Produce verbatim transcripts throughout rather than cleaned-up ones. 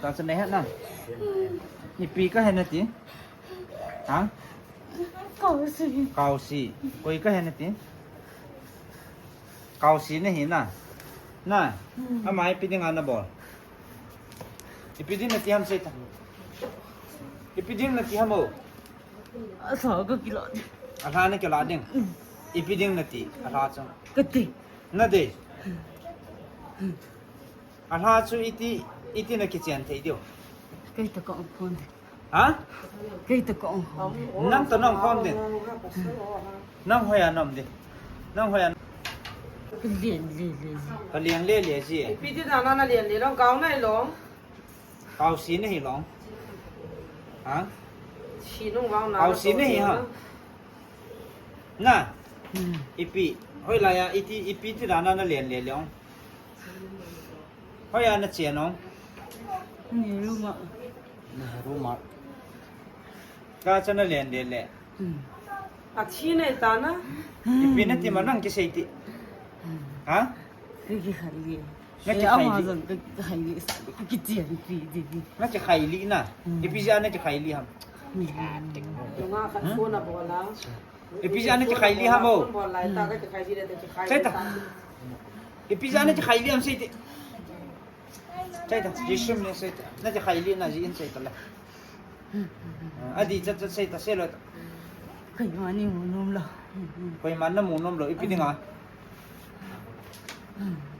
Tahsa nahet na. Ipi kahe nati? Ha? Kausi. Kausi. Koi kahe nati? Kausi nahi na. Na. Hmm. Ama ipi dinga nabol? Ipi ding nati ham seita. Ipi ding nati ham o? Alha kakilah ding. Alha nakilah ding. Hmm. Ipi ding nati? Alha chu. Kati. Nadei. Alha chu iti, iti nakichen thei diu. Kei toh kaum khom ding. Ha? Kei toh kaum khom ding. Nang toh naum khom ding. Nang hoiya naum ding. Nang hoiya. Kalen le le. Kalen le le ji. Ipi ti dan a nalen le long, kau nahi long. Kausi nahi long. Ha? Si nung vang na. Kausi nahi ha. Na. Hmm. Ipi. Hoilaiya iti, ipi ti dan a nalen le long. Hoiya nachen ong? Nehru Marg. Nehru Marg. Kacha nalen le le. Hmm. Athi nei ta na. Ipi nati ma nang kisei ti. Hmm. Ha? Kikhai li. Nakikhai li. Eh, ama jong kikhai li. Kichen pi di di. Nakikhai li na. Hmm. Ipi jeh a nakikhai li ham? Hmm. Nga khat phone a bol a. Ipi jeh a nakikhai li ham o? Seita. Ipi jeh a nakikhai li ham seita. Seita. Jesu min seita. Nakikhai li na jeh in seita le. Adih chat chat seita selo. Koiman namu nom lou. Koiman namu nom lou. Ipi dinga?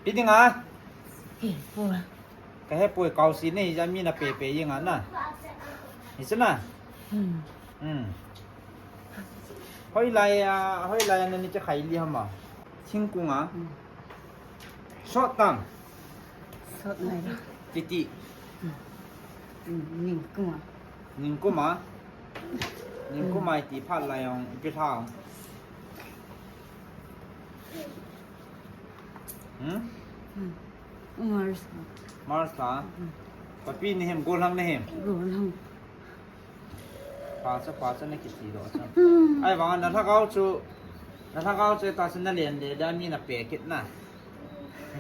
Ipi dinga? Kahe poi, kausi nahi jeh a mi nape pe jeng a na. Hichu na. Hmm. Hmm. Hoilaiya, hoilaiya nani kikhai li ham a? Thingkong a? Hmm. Sot tam? Sot nai. Titi. Hmm. Hmm, ningkum a. Ningkum a? Ningkum a iti phat lai ong, ipi lha ong? Hmm? Hmm. March. March lha? Hmm. Papi nahi em, gollhang nahi em? Gollhang. Phacha, phacha nakiti doh chu. Hmm. Ahivang a nalhagao chu, nalhagao chu tahsa nalen le le a mi nape kit na.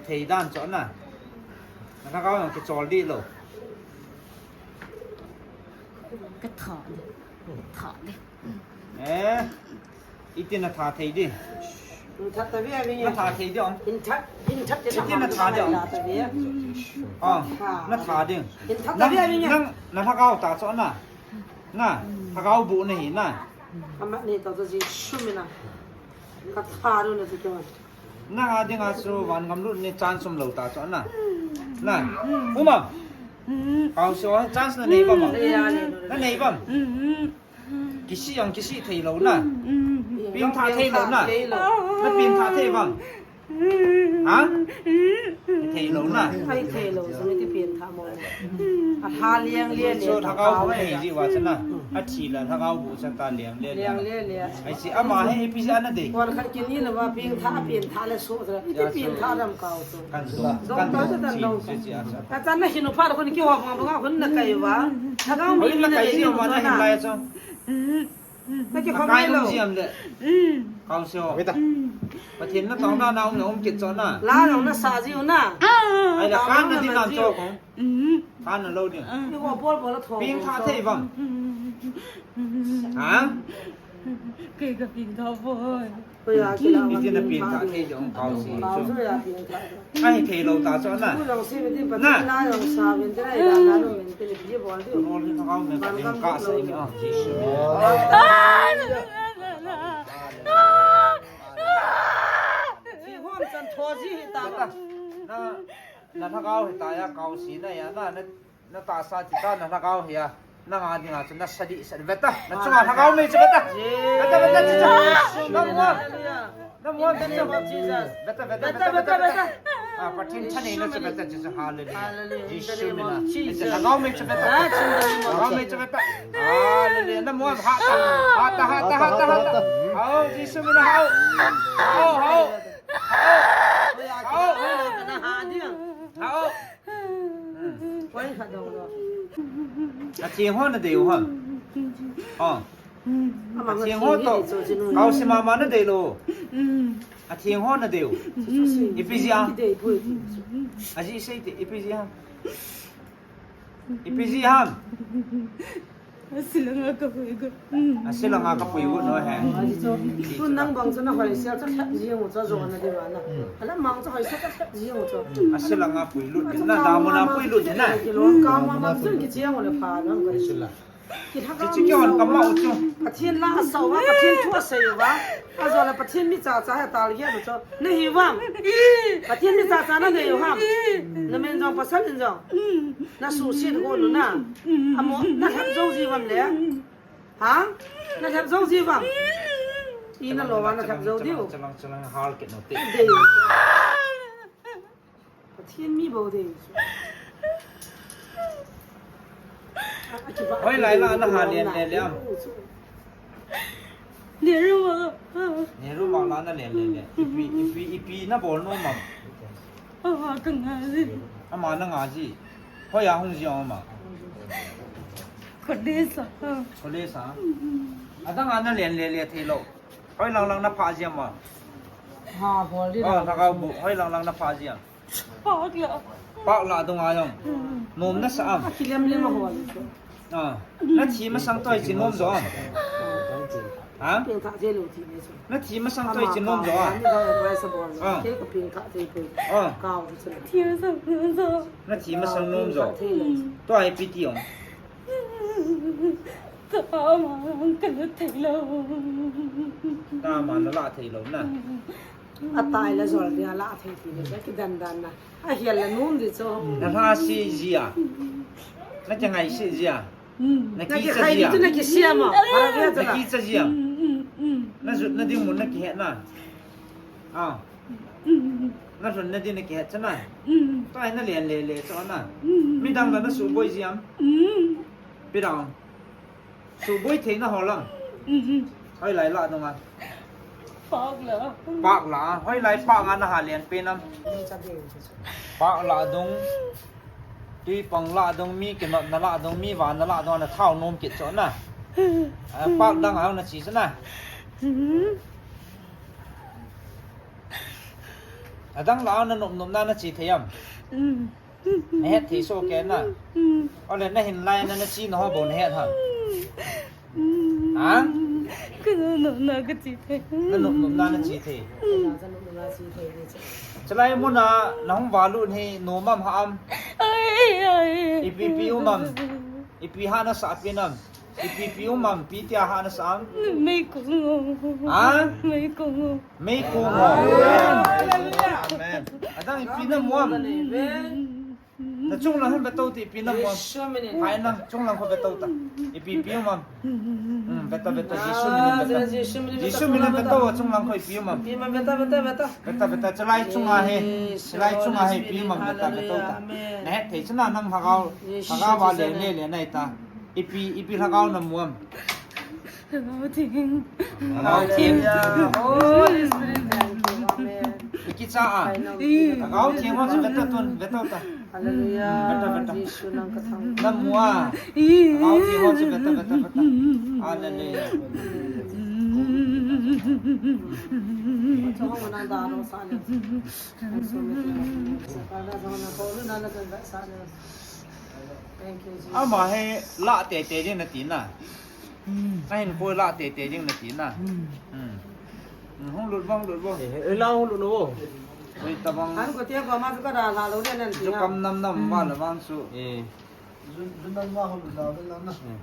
Thei dan chu na. Nalhagao jong kichol dih lou. Katha ding. Tha ding. Eh. Iti natha thei ding. Hin that ta ve a ve. Natha thei ding. Hin that, hin that. Iti natha ding. Hin that ta ve. Ah, natha ding. Hin that ta ve a ve. Nang, nang nalhagao ta chu na. Na, lhagao boh nahi na. Ama ni ta chu Jesu min a. Katha lou na chu. Nang a dinga chu van gam lut ni chance um lou ta chu na. Na. Uma. Kausi o chance nanei bam a? Nanei bam? Kisih jong kisih thei lou na. Pengtha thei lou na. Napengtha thei bam? Ha? Thei lou na. Ai thei lou, chu mi ti pengtha mo. A lha liang liang. Chu lhagao boh thei ji uva chu na. Athi le lhagao boh chu ta liang liang. Liang liang liang. Ai si ama hi ipi jeh a nadei. Wan khat kini le va pengtha, pengtha le so. Iti pengtha dam kau chu. Kan so. Dong kan ta so chu dan dong. Chi, chi, chi, a sa. Ta chan na hin u pha ko ni kihou vang vang a hun na kai uva. Lhagao mi na kai ji uva na hin lai chu. Naki khom mai lou. Akai lou jiem le. Kausi o. Veta. Pathen natouna na um le um kit chu na. La jong nasa ji u na. Ai la kan na ding nam chu kong. Kan na lou ding. Ni ko bol bol la thong. Pengtha thei bam? Ha? Kei kapengtha poi. Iti napengtha thei jong kausi chu. Ai thei lou ta chu na. Na. Rol hi thagao men ka ding ka sa ing a. Jesu. Na, na lhagao hi ta ya kausi na ya na, na, na tahsa ti ta na lhagao hi ya. Nanga dinga chu nasa dih sa veta. Na chunga lhagao mei chu veta. Veta, veta, chu chu. Namu am? Namu am chu? Veta, veta, veta, veta, veta. Ah, Pathen thaneina chu veta chu chu. Hallelujah. Jesu mina. Lhagao mei chu veta. Lhagao mei chu veta. Hallelujah. Namu am? Hata, hata, hata, hata, hata. Hao, Jesu mina hao. Hao, hao. Hao. Hao. Hao. Atheng ho nadei u ham? Oh. Atheng ho toh. Kausi mama nadei lou. Atheng ho nadei u. Ipi jeh a? Ajeh sei te, ipi jeh a? Ipi ji ham? Asilanga kapui got. Asilanga kapui got no he. Aji chu. Tun nang bang chu na hoi sia cha khat ji mo cha jo na di ma na. Ala mang cha hoi sia cha khat ji mo cha. Asilanga pui lut na, da mo na pui lut na. Ki lo ka ma ma chu ki chiang le pha na. Sila. Ki tha ka. Kichi ki hon ka ma u chu. Pathian la a sau va, Pathian thu a sei va. A zo la Pathian mi cha cha ha tal ge no cho. Na hi vam. Pathian mi cha cha na nei u ham. Na men jong pasal in jong. Na su sin go nu na. Amo na thap jong ji vam le. Ha? Na thap jong ji vam. I na lo va na thap jong diu. Chalang chalang hal ke no te. Dei. Pathian mi bou dei. Hoilai la na ha len le le am. Nehru ma. Nehru ma la na len le le. Ipi, ipi, ipi na bol nom am. Ama ka nga ji. Ama na nga ji. Hoi a hung ji ama. College a. College a. Adang a na len le le thei lou. Hoi lang lang na pha ji ama. Ha, hol di. Oh, la. Thagau bu. Hoi lang lang na pha ji am. Pak la. Pak la dung a jong. Nom na sa am. Kilem lem a hol. Ah, na thi masang toh hiche nom jo am. Ha? Peng kha thei lou ti ni chu. Na thi masang toh hiche nom jo am. Ani ka advice bol. Ah. Ke ka peng kha thei pe. Ah. Kau chu. Thi masang nom jo. Na thi masang nom jo. Toh ipi ti am. Tama ka la thei lou. Tama na la thei lou na. A tai la jol dia la thei ti le ki dan dan na. A hial la nom di chu. Na lhase ji a. Na kingaise ji a. Na kicha ji a. Na kisiam a. Na kicha ji a. Na jot na ding mun na kihet na. Ah. Na lhun na ding na kihet cha na. Tua hi na len le le chu na. Midang la na suboi ji am. Pi dang. Suboi thei na ho lam. Hoilai la dung a. Pak la. Pak la. Hoilai pak a na ha len pen am. Pak la dung. Tui pang la dung, mi kinot na la dung, mi van na la dung, na thao nom kit chu na. Ah, pak dang a na chi chu na. Adang la na nop nop na na chi thei am. Na het thei so ke na. Ole na hin lai na na chi na ho bou na het ham. Ha? Ka nop nop na ka chi thei. Na nop nop na na chi thei. Chalai mun a na hung valut hi nom am ha am. Ai, ai. Ipi pi um am. Ipi ha na sa pi nam. Ipi pi um am, pi tia ha na sa am. Meikong. Ha? Meikong. Meikong. Amen. Amen. Adang ipi na mu am. Na chunglang hin vetou te ipi na mu am. Hai na, chunglang kho vetou ta. Ipi pi um am. Hmm, veta, veta, Jesu min in veta. Jesu min in vetou, chunglang kho ipi um am. Veta, veta, veta. Veta, veta, chalai chunga hi. Chalai chunga hi ipi um am, veta, vetou ta. Na het thei chu na nam lhagao. Lhagao va le, le, le nai ta. Ipi, ipi lhagao na mu am. Lhagao Theng. Lhagao Theng. Hallelujah. Holy Spirit, thank you. Amen. Ikicha a. Lhagao Theng ho chu veta tun, veta ta. Hallelujah. Veta, veta. Jesu nang ka thang. Na mu a. Lhagao Theng ho chu veta, veta, veta. Hallelujah. Chong nang da lo sa le. Sa ka da sa na ko lu na na sa le. Thank you, Jesus. Ama hi la tete ding na ti na. Hmm. Ahin koi la tete ding na ti na. Hmm. Hmm. Hmm, hung lut vang, lut vang. Eh, eh, la hung lut no. Oi, tabang. An ko tia ko ma su ka da la lo de nan ti. Ju kam nam nam ba la vang su. Eh. Ju, ju nam ma hung lut la de nan na. Eh.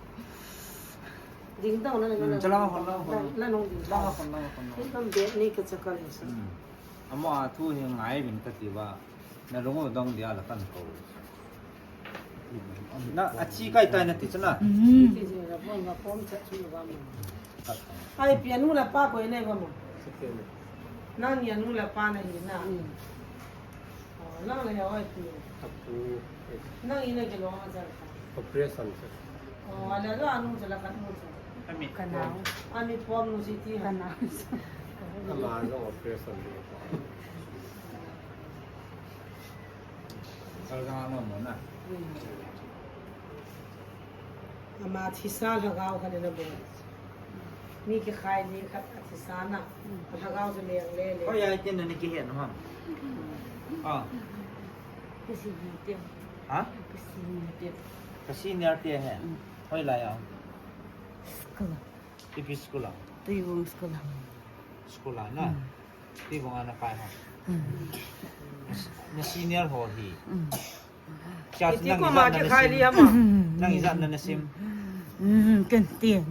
Ding tau na na. Hmm, chala ma hon la hon. La nong ding. La hon la hon. Ni kam be ni ka chakal sa. Hmm. Amo a thu hi ngai vin ka ti va. Na lung u dong dia la kan ko. Na a chi kai tai na ti chana. Mm. Ai, pi anu la pa ko nei ko mo. Nang ni anu la pa na hi na. Mm. Oh, nang la ya ai pi. Apu. Nang ina ke lo ma ja ka. Operation sa. Oh, ala lo anu ja la kan mo ja. Ami. Kanao. Ami pom nu si ti ha. Kanao. Ama lo operation. Salgang ano mo na. Ama thisa lhagao khat na bol. Mi kikhai ni khat a thisa na. Lhagao chu leng le le. Ko ya ken na ni kihet no ham. Ah. Kasi ni te. Ha? Kasi ni te. Ka senior te hi. Mm. Hoilai a? School a. Ipi school a? Tuivung school a. School a na? Mm. Tuivung a na kai ha? Mm. Na senior ho hi. Mm. Iti nang koma ijat na nasim? Nang ijat na nasim? Mm, ken tin.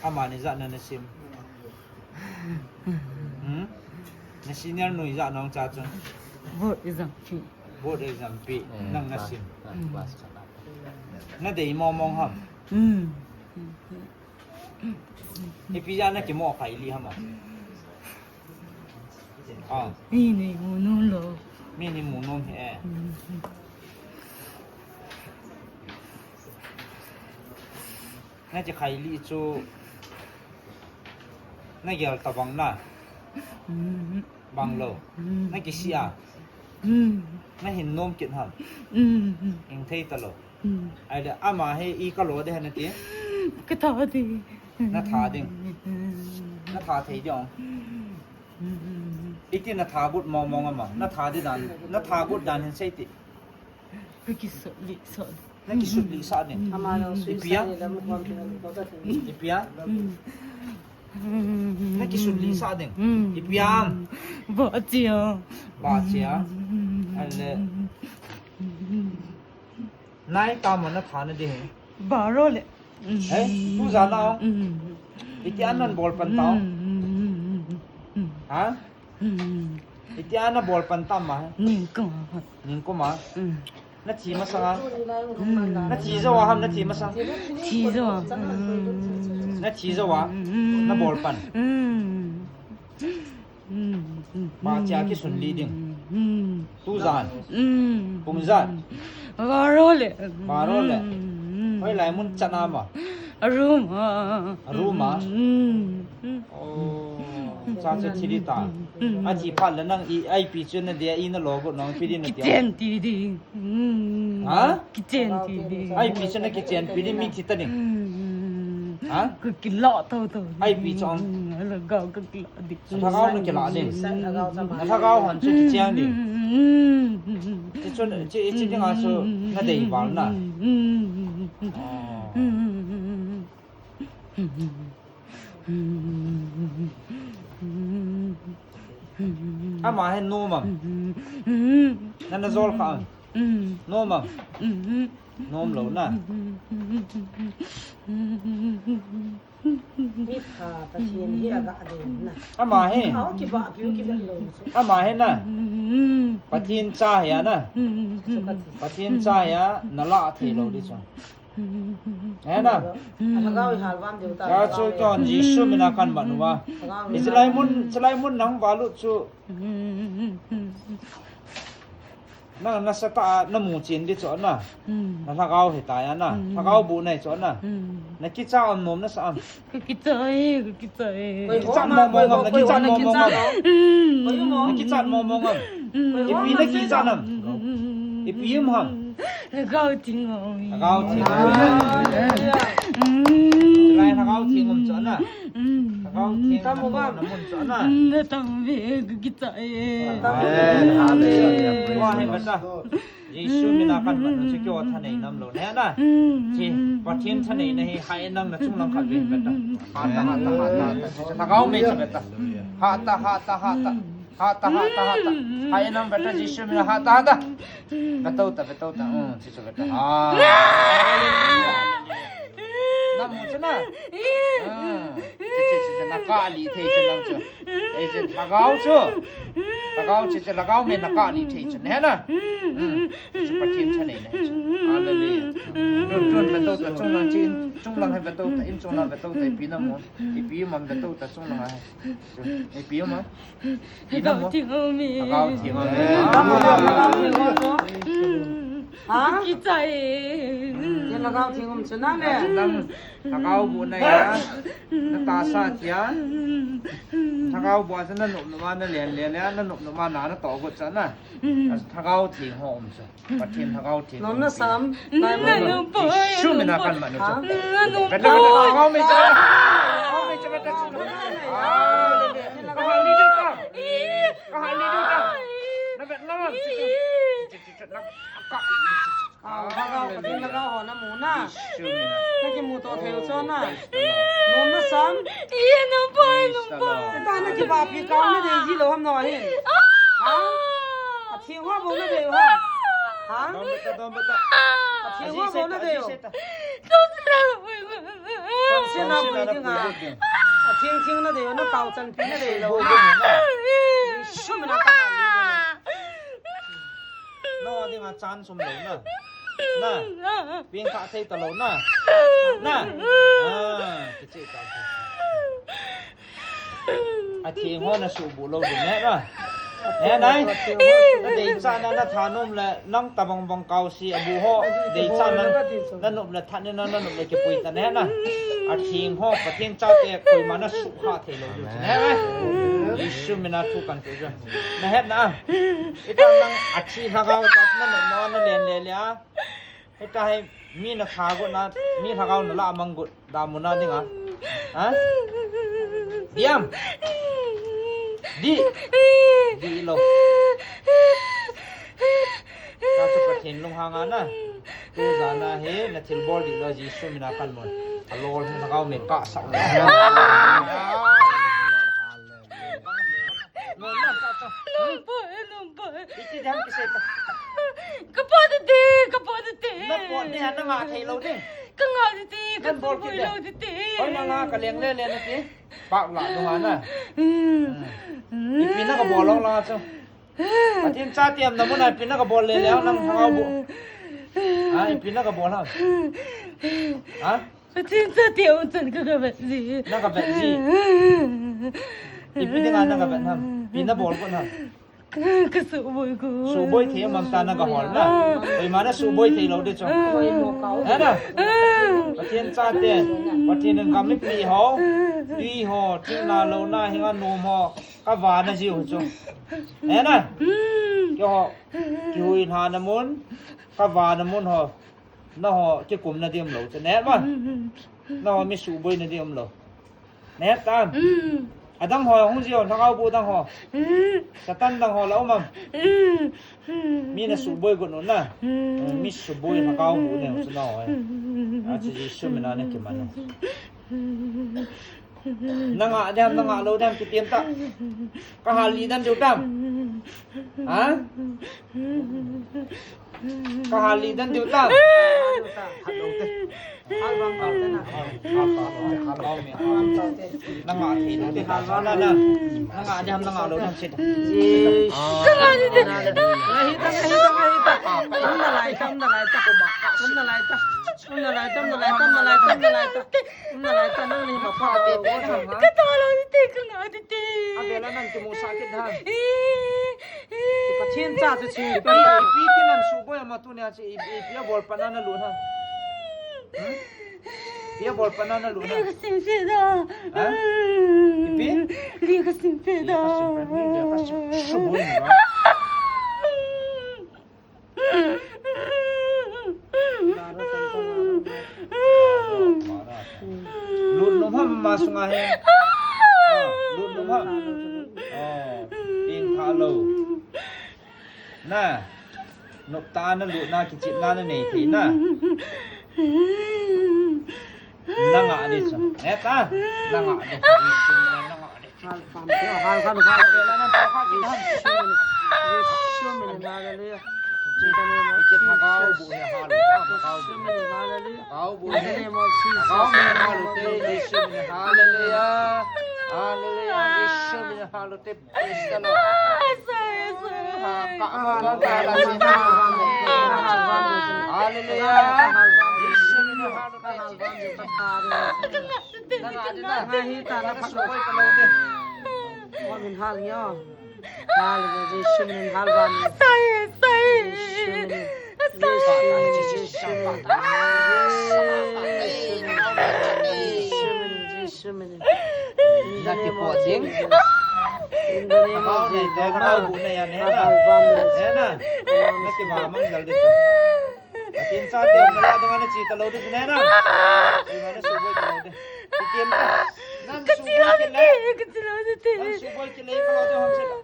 Amani ijat na nasim? Hmm? Na senior nu ijat nong cha chun? Board exam pi. Board exam pi. Eh, nang nasim? Na dei mong mong ham? Hmm. Ipi jeh a na kimo khaili ham a? Ah. Mi nei mu nom lou. Mi nei mu nom hi e. Hmm. Na kikhaili chu na gel tabang na. Hmm. Bang lou. Hmm. Na kisih a. Hmm. Na hin nom kit ham. Hmm. Hing thei talou. Hmm. Ahile ama hi i kalo ding ham nati? Ka tha ding. Na tha ding. Na tha thei ding. Hmm. Iti na tha got mong mong ham a? Na tha ding dan, na tha got dan hin sei ti. Ka kisut lih sah. Na kisut lih sah ding. Hmm. Ipi a? Ipi a? Hmm. Na kisut lih sah ding. Hmm. Ipi a? Ba chia. Ba chia. Hmm. Ahile. Nai tam a na tha na ding hi? Baro le. Eh, tu jan a? Mm. Iti a na bol pan tam? Mm. Ha? Mm. Iti a na bol pan tam a? Ningkum a. Ningkum a? Mm. Na thi masang a? Mm. Na thi jou a ham na thi masang? Thi jou a. Mm. Na thi jou a? Mm. Na bol pan? Mm. Ba chia kisun lih ding. Tu jan. Kum ijat? Baro le. Baro le. Hoilai mun chan a ma? A room a. A room a? Oh, cha chu thi ding ta. Athi phat le nang i, ipi chu na dei a i na lo got nong pi ding na ti a? Kichen ti ding. Hmm. Ha? Kichen ti ding. Ipi chu na kichen pi ding mi thi ta ding. Hmm. Ha? Ka kilo to to. Ipi chu? Hmm. Lhagao ka kilo ding. Lhagao na kilo ding. Lhagao hon chu kichen ding. Hmm. Chi chu, chi, chi ding a chu na dei val na. Hmm. Oh. Ama hi nom am? Nana jol kha am? Nom am? Nom lou na. Mi pha Pathen hi aga ding na. Ama hi. Ao kiba piu kiba lou. Ama hi na. Pathen cha hi a na. Pathen cha hi a na la thei lou ding chu. He na. Lhagao i hal vam diu ta. Ya chu kon Jesu mina kan man uva. Lhagao i hal. Chulai mun, chulai mun nang valut chu. Nang nasatah a na mu chen ding chu na. Na lhagao hi ta ya na. Lhagao bu nei chu na. Na kicha am nom nasa am? Ka kicha e, ka kicha e. Kichat mong mong am, na kichat mong mong am. Na kichat mong mong am. Ipi na kichat am? Ipi um ham? Lhagao theng um. Lhagao theng um. Lai lhagao theng um chu na. Lhagao theng um na mun chu na. Na tam ve, ka kicha e. Wa he basa. Jesu mina kan man chu kio thanei nam lou ne na. Chi, Pathen thanei na hi hai nang na chunglang khat ve beta. Ha ta, ha ta, ha ta, ha ta. Lhagao mei chu beta. Ha ta, ha ta, ha ta. Ha ta, ha ta, ha ta. Hai nang beta Jesu mina ha ta, ha ta. Beto ta, beto ta. Um, chi chu beta. Ha. Na mu chu na. Ah, chi, chi, chi, chi, na kah lih thei chu nang chu. Ei chu lhagao chu. Lhagao chu, chu lhagao mei na kah lih thei chu. He na. Hmm. Chu Pathen thanei na hi chu. Hallelujah. Tun, tun, beto ta, chunglang chi, chunglang hi beto ta, in chunglang beto ta, ipi na mu. Ipi man beto ta, chunglang hi. Chu, ipi man. Lhagao theng um e. Lhagao theng um e. Ha? Kicha e. Lhagao theng um chu nang le. Nang lhagao bu nei a. Na tahsa thei a. Lhagao bu a chu na nop nop a na len len a, na nop nop a na na toh got chu na. Lhagao theng ho um chu. Pathen lhagao theng. Nom na sam. Jesu mina kan man u chu. Beta, beta, lhagao mei chu. Lhagao mei chu, beta chu. Ah, ka ha li diu ta. Ka ha li diu ta. Na bet na. Chi, chi, chi, chi, na ka. Lhagao, Pathen lhagao ho namu na. Nakimuto thei u chu na. Nom na sam. Ye, nom poi, nom poi. Tah na kivahpi kau na dei ji lou ham na hi. Ha? Atheng ho bou na dei u ham. Ha? Dom bata, dom bata. Atheng ho bou na dei u. Sena na pui ding a. Atheng theng na dei u, na kau chanpi na dei lou. Sum na ka. No, ding a chance um lou na. Na. Pin kha thei ta lou na. Na. Ah, kiche ta. Atheng ho na subu lou ding na. Ne nai. Na dei cha na, na thanom le nang tabang bang kau si abu ho. Dei cha na, na nop le thanom na, na nop le kipui ta ne na. Atheng ho, Pathen chate koima na sukha thei lou ding ne. Jesu mina thu kan tu. Na het na. Ita nang athi lhagao ta na na na len le le a. Ita hai mi na kha go na, mi lhagao na la mang go da mu na ding a. Ha? Diam. Di. Di lou. Ka chu Pathen lunghang a na. Tu jana hi na thilbol di lou Jesu mina kan mon. A lol lhagao me ka sa. Nom poi, nom poi. Iti dam kisei ta. Ka po titi, ka po titi. Na po ni ha na nga thei lou ding. Ka nga titi, ka bol lou titi. Hoi na nga ka leng le le na ti. Pak la dong ana. Ipi na ka bol lou la chu. Pathen chate um na mun a ipi na ka bol le le nang thangau bu. Ha, ipi na ka bol ha. Ha? Pathen chate um chan ka ka vet ji. Na ka vet ji. Ipi dinga na ka vet ham. Ipi na bol kon ham. Ka suboi ko. Suboi thei mam ta na ka hol na. Koima na suboi thei lou de chu. He na. Pathen chate. Pathen in gam mipi ho. Tui ho. Thil na lou na hinga nom ho. Ka va na ji u chu. He na. Keiho. Kihui na na mun. Ka va na mun ho. Nangho kikum na ding um lou chu ne ma. Nangho mi suboi na ding um lou. Ne ta. Adang ho hung ji o, lhagao bu dang ho. Satan dang ho la um am. Mi na suboi got u na. Mi suboi lhagao bu ne u chu nangho. A chu Jesu mina na kiman u. Na nga dem, na nga lou dem, kitem ta. Ka hal li dan diu tam. Ha? Ka hal li dan diu tam. Na nga thei lou te, na, na, na. Na nga dem, na nga lou dem, sit. Ka nga ni de. Nga hi ta, nga hi ta, nga hi ta. Um na lai ta, um na lai ta. Um na lai ta. Um na lai ta, um na lai ta, um na lai ta, um na lai ta. Um na lai ta, nang ni ma pa te te na ma. Ka ta lou te, ka nga te te. A vela nang kimu sa kit ha. Pathen cha chu chu. Ipi, ipi ti nan suboi ama tu nia chu, ipi, ipi a bol pa na na lut ha. Hmm? Ipi a bol pa na na lut ha. Li ka sim fe da. Ha? Ipi? Li ka sim fe da. Li ka sim fe, li ka sim, suboi na. Lut nom ham ama sunga hi. Ah, lut nom ham. Oh, ping kha lou. Na, nop ta na lut na kichep na na nei thei na. Na nga di chu. Eh ta, na nga di chu. Na nga di. Hal pan, hal pan, hal pan. Hallelujah. In the name of Jesus. Hallelujah. In the name of Jesus. Hallelujah. Hallelujah. Praise the Lord. Hallelujah. Hallelujah. Hallelujah. Jesu min hal van. Sai, sai. Jesu min. Jesu min. Jesu min. Jesu min. Jesu min. Na kipo ding. In the name of Jesus. Hal van. Na kiba mang dal ding. Pathen chate, na la dong ana chi ta lou de ne na. Ei ma na suboi ta lou de. Ti kem ta. Nan suboi ke le. Ka chi lou de te. Nan suboi ke le ka lou de hom se ta.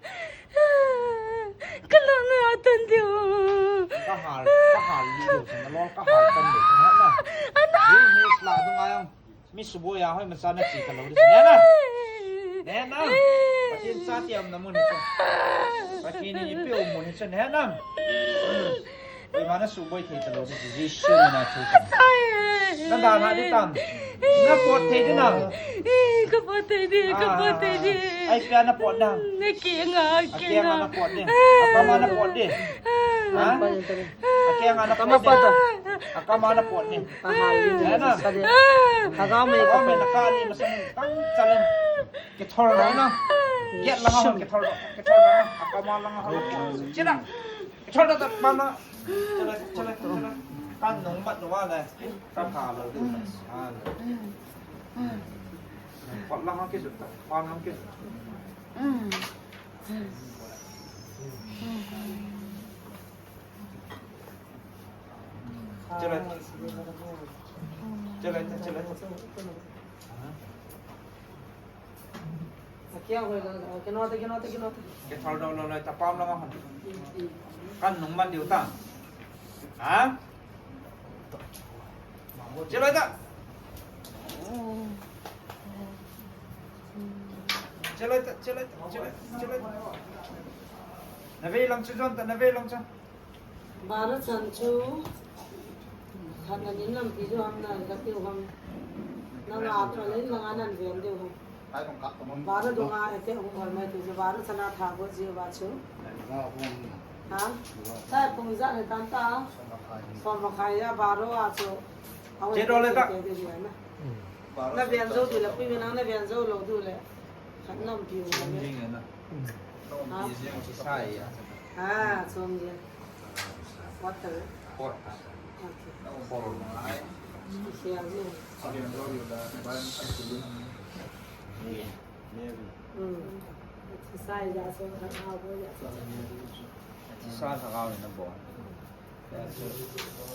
Ka lona atan diu. Ka hal, ka hal diu, na lol ka hal tan diu, na na. Ana. Hi, hi, la dung ayang. Mi suboi a hoi masa na chi ka lo di. Nena. Nena. Pathen cha ti am na mun hi chu. Pathen ni pi um mun hi chu, nena. Oi, mana suboi thei ta lo di, Jesu na thu ta. Na da na di tam. Na pot thei di na. Ka pot thei di, ka pot thei di. Ai pia na pot na. Na ke nga, ke nga. Na pot di. Apa ma na pot di. Ha? Apa yang anak kau ni? Apa mana pot ni? Pahal ni. Ayan na. Kagaw me. Kagaw me, nakali masang tang challenge. Kithol na na. Get lang ako, kithol na. Kithol na. Apa mana lang ako. Sila. Kithol na, mana. Chala, chala, chala. Kan nung mat nung wala. Kan halo. Halo. Pat lang ako kisu. Pat lang kisu. Chala. Chala, chala. Kinote, kinote, kinote. Kithol do lo lo, tapam lang ako. Kan nung mat diu ta. Ha? Chala ta. Chala ta, chala ta, chala ta, chala ta. Na vei lang chu jon ta, na vei lang chu. Bara chan chu. Khat na nin lampi chu ham na ka tiu ham. Na nga chu le na nga nan ven diu ham. Bara dunga ete hung hol mai tu chu bara chana tha bo ji ba chu. Ha? Sai pung ja ne tan ta. Som ma khai ya bara wa chu. Che do le ta. Na ven jo du le, pui nang na ven jo lo du le. Khat lampi u le. Jing na. Ha? Lampi jing chu sai ya. Ha, chom le. What the? Pot. Okay. Pot. Siang ni. Mary. Hmm. Exercise ya so, ha, ha, bo ya so. Exercise ha, ha, na bo.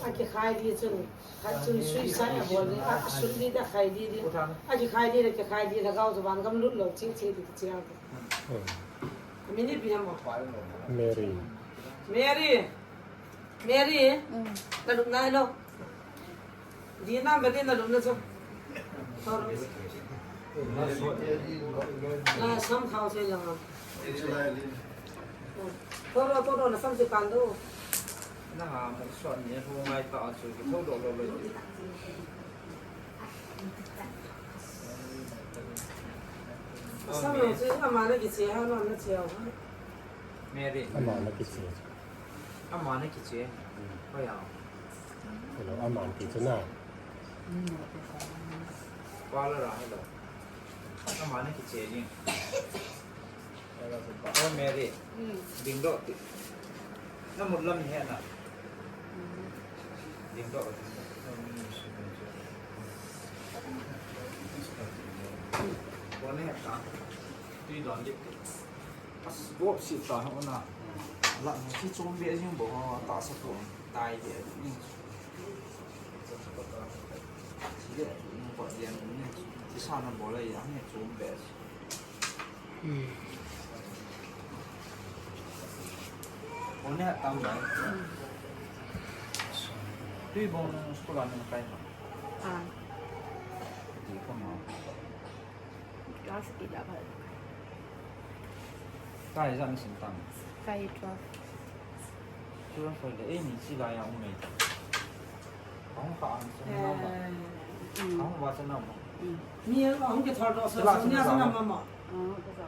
Akikhai di chun. Khat chun suicide abol di. A, asut di da khai di di. Akikhai di da, kikhai di da, gao chu van gam lut lo, chi, chi di, chi, chi. Hmm. Min ipi ham? Mary. Mary. Mary. Mm. Na lupna hello. Di na, badi na lupna chu. Thor. Na sam khao se lang. Thor, thor, na sam se kan do. Na ha, mo so ni ho ngai ta chu ki thor do lo lo. Sam lo chu ama na kiche ha, ama na che ha. Mary. Ama na kiche. Ama na kiche. Hoi ya. Hello, ama na kiche na. Pala ra hello. Ama na kiche ni. Oh, Mary. Mm. Ding doh ti. Na mut lam ni he na. Mm. Ding doh, ding doh. Bo ne he ta. Tui don dik ti. As, bo si ta ho na. La, si chom be jing bo ho ta sa ko. Tai de. Ni. Si de, ni ko de ni. Si sa na bo la ya ni chom be. Hmm. Kone tam bai. Tui bong school a nang kai ma. Ah. Ti ko ma. Class eight a ba. Kai jan sin tam. Kai twelve. Twelve le, eh, ni si la ya um mai. Hong kha ang sa na ma. Eh, mm. Hong wa sa na ma. Mm. Mi hong ke thor do sa, sa nia sa na ma ma. Oh, ka sa.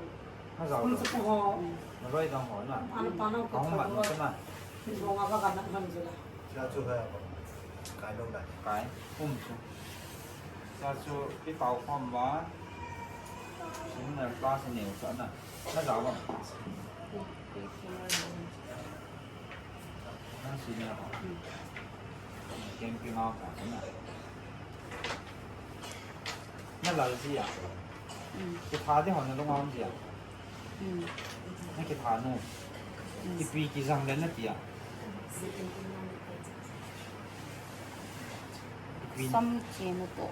Na zau. Hong sa ko ho. Mm. Na loi dang ho na. An pa na ko. Hong ma sa na. Ni hong a ba ka na han sa la. Cha chu ha ba. Kai lo da. Kai. Um chu. Cha chu ki pau khom ba. Sin na pa sa ne sa na. Na zau ba. Nang senior ho. Camping a ho na. Na lal ji a. Mm. Kitha di ho na lung a um ji a. Mm. Na kitha nu. Mm. Kipi kijang le na ti a. Kipi. Sam che na to.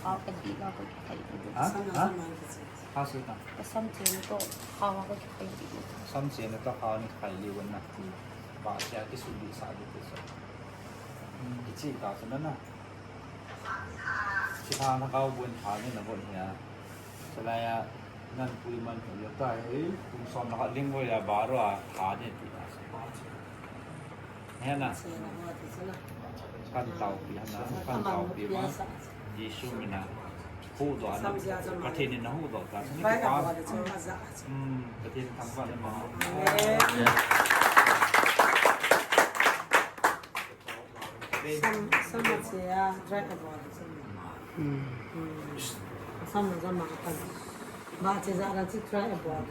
Kha ka di la ka kikhai di. Ha? Sam na Ha? Sam na kichi. Ha, sir, ta. Ka sam chen to kha ka kikhai di. Sam chen to kha ni khai li wan na. Ba sia ki su di sa di ti so. Hmm, kichi ta so na na. Chi tha na kau bun tha ni na bun hia. Chalai a nan pui man hu ya ta he. Kum som na ka ling wo ya ba ro a tha ni ti ta so. Hena. Kan taupi hana, kan taupi ma. Jesu mina. Huhdoh na. Pathen in na huhdoh ta. Ni ki pa. Hmm, Pathen thangvah na ma. Sam, sam ma che a, try ka bol. Hmm. Hmm. Sam ma, sam ma ka. Ba che za la che try ka bol.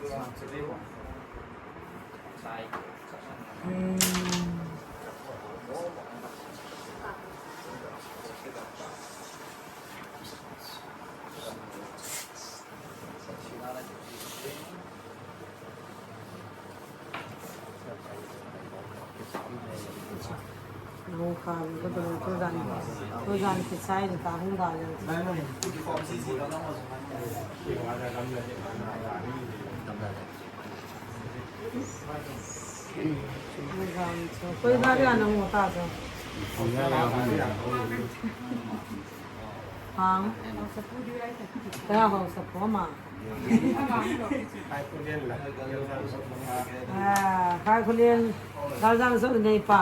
Hung kha, ka tu, tu jan, tu jan kichai ta hung da le. Koi gari ana hung ta so. Hang. Kaya ho sa po ma. Ah, kai kulen. Kaya jang so nei pa.